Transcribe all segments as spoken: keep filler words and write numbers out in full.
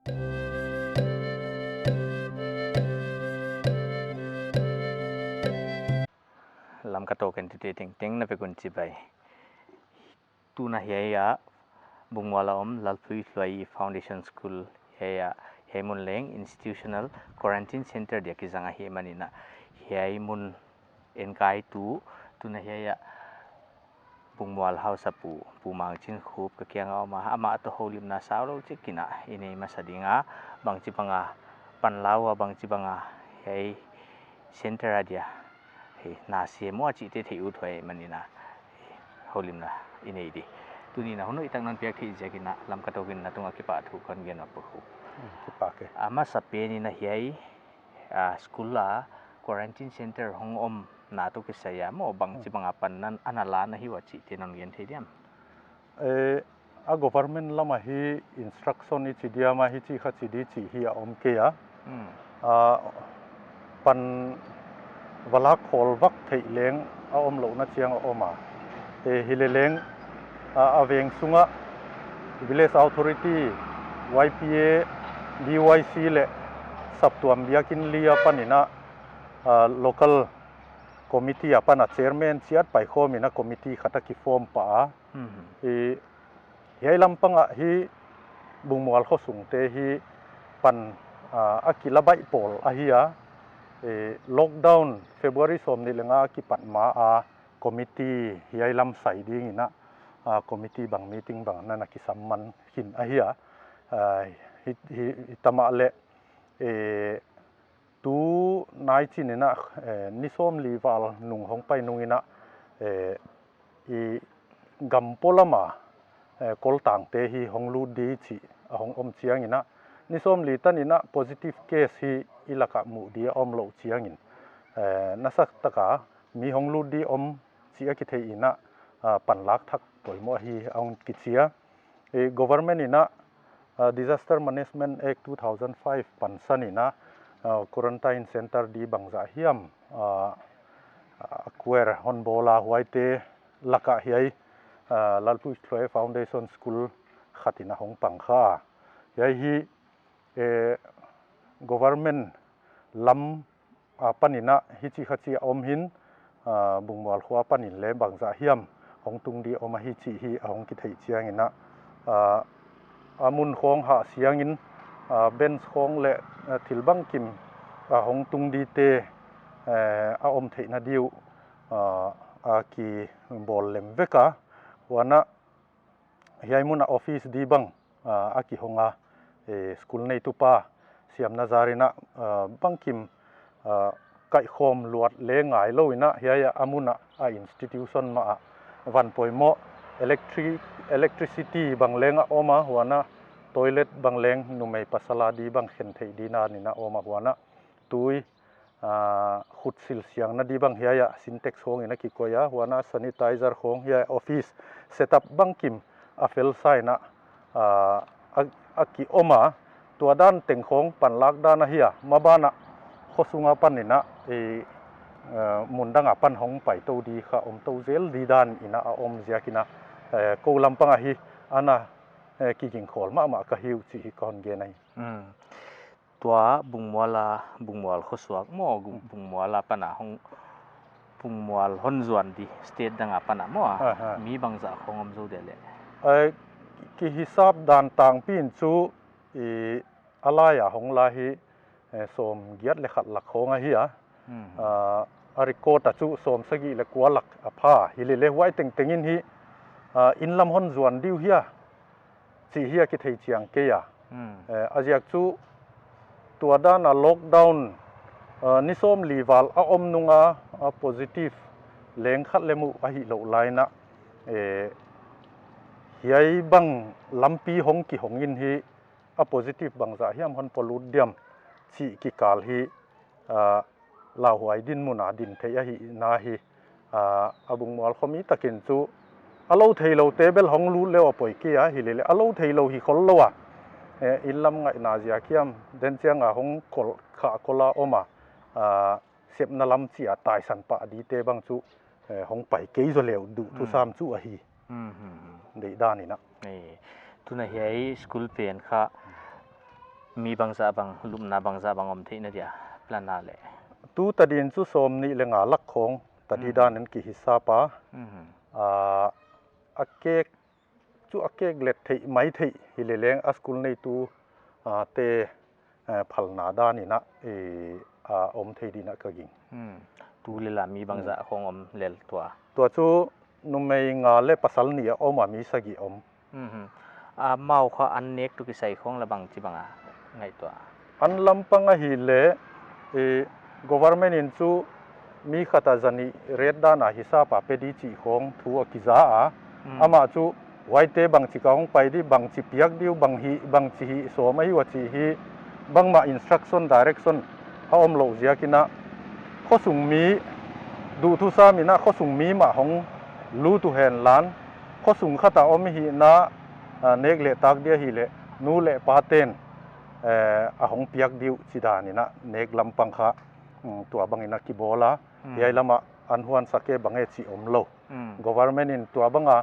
Lamka Talk entute tengteng na vek un chibai. Tuna hiai a Bungmual a om Lalpui Hluai Foundation School hiai a, hiai mun leng institutional quarantine center dia kizang ahihmanin a, hiai mun enkaitu tuna hiai a Bungmual hausapu Pu Mangchinkhup ka kiang a om a, amah toh houlimna saulou chik in a i nei masa ding a, bangchibang a panla ua, bangchibang a hiai center a dia hei na siam ua chihte theih uthuai manin a, houlimna i nei di. Tuni'n a hun hoihtak non piak theih ziakin a Lamka Talk in na tung a kipahthu kon gen ua Pu Khup. Kipak e. A masapen in a hiai, a, school a quarantine center hong omna toh kisai a maw, bangchibang a pan nan ana la na hi ua chihte non gen thei diam? Eh, a government lam a hi instruction i chi diam a hichi kha chi di chih hi a om kei a. Hmm. A, pan va lak khol vak theih leng a omlouhna chiang a om a. Eh, hileleng, a, a veng sung a Village Authority, Y P A, V Y C leh saptuam biakin li a panin a, a, local committee a pan a chairman chiat paikhawm in a committee khat a kiform pah a. Mhm. I, hiai lampang a hi Bungmual khosungte hi pan, a, a kila baih pawl ahi a. I, lockdown February sawmnih leh nga a kipat ma a committee hiai lam sai ding in a, a, committee bang meeting bang na na kisam man khin ahi a. A, hi, hi, hi tama leh, e, tu nai chin in a, eh, ni sawmli val nung hong pai nung in a, eh, i gam polam a, eh, koltangte hi hong lut di chih a hong om chiang in a, ni sawmli tan in a positive case hi i lak a muh di a omlouh chiang in, eh, nasatak a mi hong lut di om chih a kitheih in a, ah, panlak thak poimoh hi a hong kichi a. Eh, government in a, ah, Disaster Management Act two thousand five pansan in a, ah, quarantine center di bangzah hiam, ah, ah, acquire hon bawl a, huaite lak a hiai, ah, Lalpui Hluai Foundation School khat in a hong pang kha. Hiai hi, eh, government lam, ah, panin a hichi khachi a om hi'n, ah, Bungmual khua panin leng bangzah hiam hong tung di om ahi chih hi a hong kitheih chiang in a, ah, a mun khawng hah siang in, ah, bench khawng leh, ah, thil bangkim, ah, hong tung dite, eh, a om theihna di uh, ah, a kibawl lem vek a, huan a hiai mun a office di bang, ah, a kihong a, eh, school neitu pa siamna zar in a, ah, bangkim, ah, kaihkhawm luat leng ngailou in a, hiai a mun a, a institution mah a van poimoh, electric, electricity bang leng a om a, huan a toilet bang leng numei pasal a di bang khen theih di dan in a om a, huan a tui, ah, khut sil siangna di bang hiai a Sintex khawng in a kikoih a, huan a sanitizer khawng hiai a office setup bangkim a fel sa in a, ah, a, a ki om a, tua dan teng khawng panlak dan ahi a, maban a khosung a pan in a, i, ah, mun dang a pan hong pai tou di kha om tou zel di dan in a a om ziak in a, eh, kou lampang a hi ana, eh, kiging khawl mahmah ka hi uh chih hi kon gen ahi. Hmm. Tua Bungmual a, Bungmual khosuak maw, Bung-, Bungmual a pan a hong, Bungmual hon zuan di state dang a pan a maw a, Aha. mi bangzah khawng om zou dia leh? Ai, kihisap dan tangpi in chu, i, a lai a hong la hi, eh, sawmgiat leh khat lak khawng ahi a. Mhm. Ah, a record a chu sawmsagih leh kua lak a pha. Hileleh huai tengteng in hi, ah, inn lam hon zuan di uh hia chih hi a kithei chiang kei a. Hmm. Eh, a ziak chu tua dan a lockdown, eh, ni sawmli val a om nung a, a positive leng khat leng mu ahihlouh lai in a, eh, hiai bang lampi hong kihong in hi a positive bangzah hiam hon polut diam chih kikal hi, ah, lauhuai dinmun a din theih ahihna hi, ah, a Bungmual khomi tak in chu a lou theilou te bel hong lut leh a poi kei a, hileleh a lou theilou hi khollou a, eh, inn lam ngaihna ziak hiam, den chiang a hong kol, khah kol a om a, ah, sepna lam chia taisan pah dite bang chu, eh, hong pai kei zaw leh uh duh thu Hmm. sam chu ahi. Hmm, hmm, hmm. Deih dan in a. Eh, tuna hiai school pen kha mi bangzah bang, lupna bangzah bang om theihna dia plan a leh? Tu tadin chu sawmnih leh nga lak khong tadi Hmm. dan in kihisap a. Hmm. Ah, a kek chu a kek let theih mai theih hileleng a school neitu, ah, te, eh, phalna dan in a, eh, a om thei ding in a ka gingta. Hmm. Tu leh la mi bangzah Hmm. khong om lel tua? Tua chu numei nga leh pasal nih a om a, mi sagih om. Hmm. Amau kha an nek toh kisai khong la bangchi bang a ngaihtuah? An lampang ahihleh, eh, government in chu mi khat a zanih rate dan a hisap a pe di chih khong thu a kiza a. Hmm. Amah chu huaite bangchi ka hong pai di, bangchi piak di uh, bang hi, bangchi hi sawm ahi ua chih hi bangmah instruction, direction a omlou ziak in a, khosung mi, duhthusam in a khosung mi mah hong lut uh henla, khosung khat a om hihna, ah, nek leh tak di ahihleh nu leh pate'n, eh, a hong piak di uh chih dan in a nek lampang kha, mm, tua bang in a kibawl a. Hmm. Hiai lam a an huan sak e bang e chih omlou. Hmm. Government in tua bang a,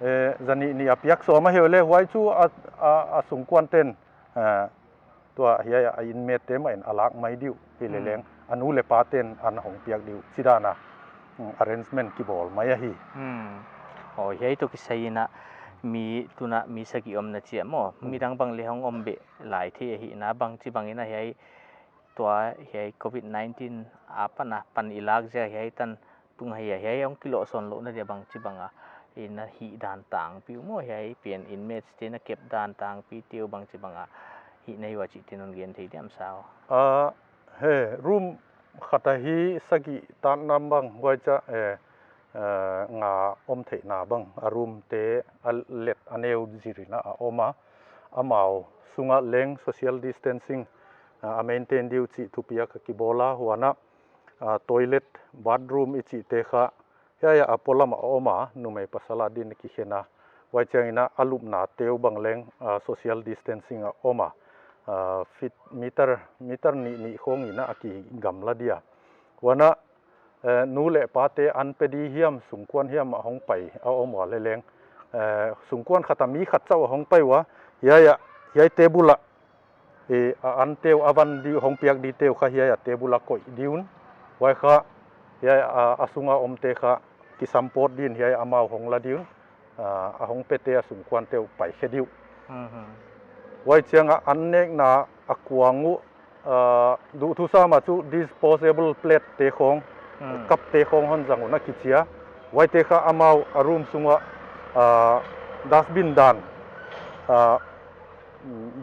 eh, zanih nih a piak sawm ahi uleh huai chu a, a, a sungkuan te'n, eh, tua hiai a inmate te mah in a lak mai di uh hileleng Hmm. a nu leh pate'n an hong piak di uh chih dan a, mm, arrangement kibawl mai ahi. Hmm. Oh, hiai toh kisai in a mi tuna mi sagih omna chia maw. Hmm. Midang bang leh hong om beh lai thei ahihna, bangchi bang in a hiai tua hiai covid nineteen apan a pan i lak ziak hiai tan tung ahi a, hiai hong kilohsawn louhna dia bangchi bang a, i na hih dan tangpi uh maw, hiai pen inmates te na kep dan tangpi te uh bangchi bang a hih na hi ua chih te non gen thei diam sau? Ah, he, room khat a hi sagih tan nam bang huai chia, eh, eh, nga om theihna bang a room te a let a neu zir in a a om a, amau sung a leng social distancing, ah, a maintain di uh chih thupiak a kibawl a, huan a, ah, toilet, bathroom i chih te kha hiai a polam a om a, numei pasal a din kikhen a. Huai chiang in a a lupna te uh bang leng, ah, social distancing a om a. Ah, feet, meter, meter nih nih khong in a a kigamla di a. Huan a, eh, nu leh pate an pe di hiam, sungkuan hiam a hong pai a om ua leleng, eh, sungkuan khat a mi khat chauh a hong pai ua, hiai a, hiai table a, eh, a an te uh a van di uh, hong piak di te uh kha hiai a table a koih di un. Huai kha, hiai a, a sung a om te kha kisam pawt di in hiai amau hong la di un. Ah, a hong pe te a sungkuan te uh pai khe di uh. Mhm. Huai chiang a an nekna a kuang uh, ah, duhthusam a chu disposable plate te khong, Hmm. cup te khong hon zang un a kichi a. Huai te kha amau a room sung a, ah, dustbin dan, ah,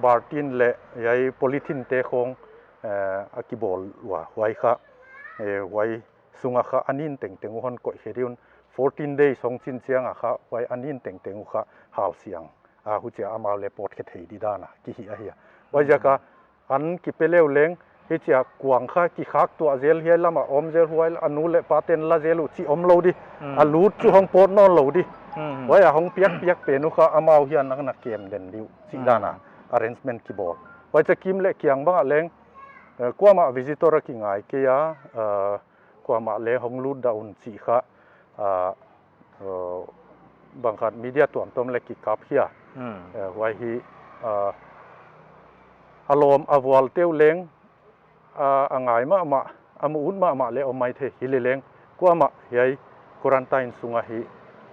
bartin leh hiai polythene te khong, eh, a kibawl ua. Huai kha, eh, huai sung a kha a nin tengteng uh hon koih khe di un. Fourteen days hong chin chiang a kha huai a nin tengteng uh kha hal siang a, huchia amau leh pawt khe thei di dan a kihih ahi a. Huai ziak a an kipe leu leng, hichia kuang kha kikhak tuah zel, hiai lam a om zel, huai a nu leh pate'n la zel uh chih omlou di. Hmm. A lut chu hong pawt nawnlou di. Hmm. Huai a hong piak piak pen uh kha amau hiai a na kem den di uh chih Hmm. dan a arrangement kibawl. Huai chia kim leh kiang bang a leng, eh, kuamah visitor a kingai kei a, eh, kuamah leh hong lut dah un chih kha, ah, uh, bang khat media tuamtuam leh kikap hi a. Hmm. Eh, huai hi, ah, a lawm a vual te uh leng, ah, a ngai mahmah, a mu ut mahmah leh om maithei hileleng, kuamah hiai quarantine sung a hi,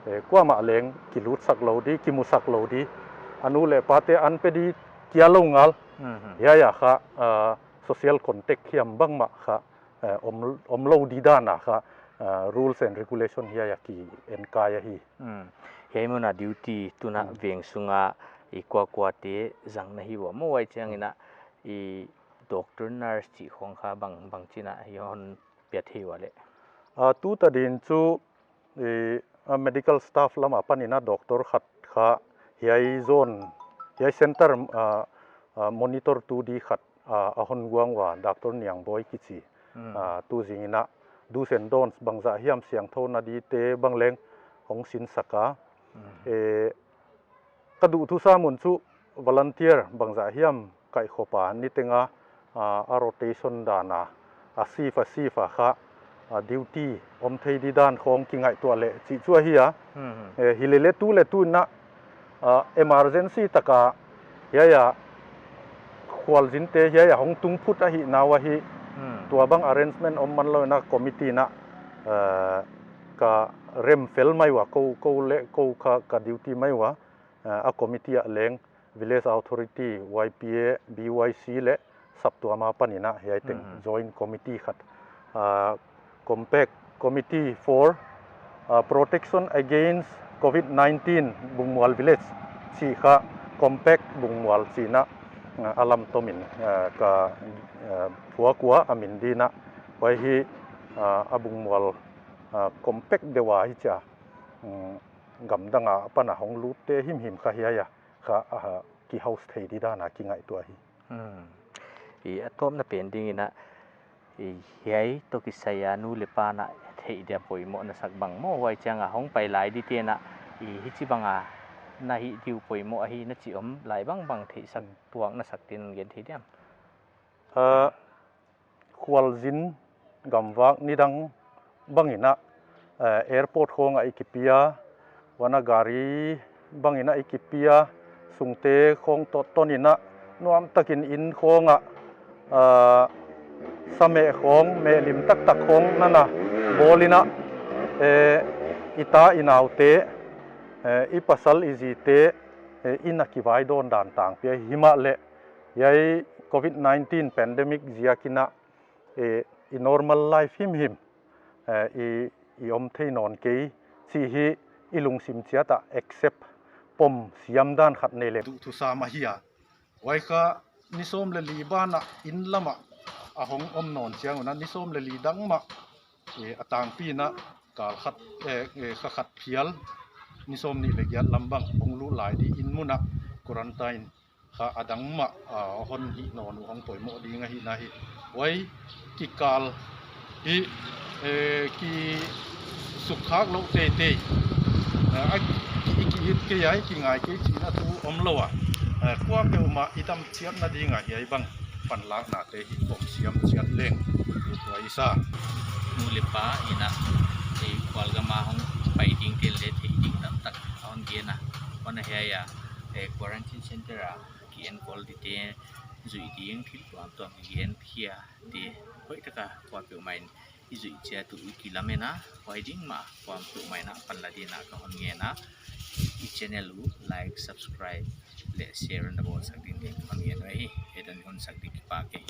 eh, kuamah leng kilut sak lou di, kimu sak lou di, a nu leh pate an pe di kia lou ngal. Mhm. Hiai a kha, ah, social contact hiam bangmah kha, eh, om, omlou di dan a kha, eh, rules and regulation hiai a ki enkai ahi. Hmm. Hiai mun a duty tuna Hmm. veng sung a i kuakua te zang na hi ua maw, huai chiang in a i doctor, nurse chih khong kha bang, bangchin a i hon pia thei ua leh? Ah, tu tadin chu, eh, ah, medical staff lam apan in a doctor khat kha hiai zone, hiai center, ah, ah, monitor tu di khat, ah, a hon guang ua, Doctor Niangboi kichi. Hmm. Ah, tu zing in a do's and don'ts bangzah hiam siangthou na di te bang leng hong sinsak a. Hmm. Eh, ka duhthusam un chu volunteer bangzah hiam kaihkhop a niteng a, ah, a rotation dan a, a shift a shift a kha, ah, duty om thei di dan khong kingaihtuah leh chih chu ahi a. Hmm. Eh, hileleh tu leh tu in a, ah, emergency tak a hiai a Khualzinte hiai a hong tung phut ahihna uah hi, hmm, tuabang arrangement om man lou in a committee in a, eh, ka rem fel mai ua, kou, kou leh kou kha ka duty mai ua, eh, a committee ah leng, Village Authority, Y P A, B Y C leh saptuam apan in a hiai teng, mhm, joint committee khat. Ah, Compact Committee for, ah, Protection Against COVID nineteen Bungmual Village chih kha Compact Bungmual chih in a, ah, a lamtom in, ah, ka, ah, phuak ua a min din a. Huai hi, ah, a Bungmual, ah, Compact deuh a hi chia, mm, gamdang apan a hong lutte himhim kha hiai a kha, ah, ki host thei di dan a kingaihtuah hi. Hmm. I a tawpna pen ding in a, i hiai toh kisai a nu leh pa na theih dia poimoh na sak bang maw, huai chiang a hong pai lai dite na, i hichibang a na hih diu poimoh ahi na chih om lai bangbang theihsak, hmm, tuak na sak tin gen thei diam? Ah, Khualzin gamvak nidang bang in a, eh, airport khawng ah i kipia, huan a gari bang in a i kipia, sungte khawng toh ton in a, nuam takin inn khawng ah, ah, sa meh khawng, meh lim taktak khawng na na bawl in a, eh, i ta i naute, eh, i pasal i zite, eh, inn a kivaidawn dan tangpi a, himahleh hiai COVID nineteen pandemic ziak in a, eh, i normal life himhim, eh, i, i om thei nawn kei chih hi i lungsim chiat a accept pom siam dan khat nei leh. Duhthusam ahi a. Huai kha ni sawm leh li ban a inn lam ah a hong om nawn chiang un a, ni sawm leh li dang mah, eh, a tangpi in a kal khat, eh, eh, kha khat phial, ni sawmnih leh giat lam bang hong lut lai di inn mun ah quarantine kha a dang mah, ah, hon hih nawn uh hong poimoh ding ahihna hi. Huai kikal hi, eh, kisukkhak lou teitei. Ah, a ki, ki, ki it kei a, kingai kei chihna thu om lou a. Ah, kuapeuhmah i dam chiatna ding a hiai bang panlaknate hi pom siam chiat leng. Tua i sa. Nu leh pa in a, eh, khualgam a hong pai dingte leh theih ding tamtak a hon gen a. Huan a hiai a, eh, quarantine center a ki enkol dite zuih ding thil tuamtuam i gen khia te hoih taka kuapeuhmah in i zuih chiat uh i kilamen a, huai ding mah kuapeuhmah in a panla ding in a ka hon ngen a. I channel uh like, subscribe leh share na bawlsak ding in ka hon ngen uhi. Hiai dan hon sak ding kipak e.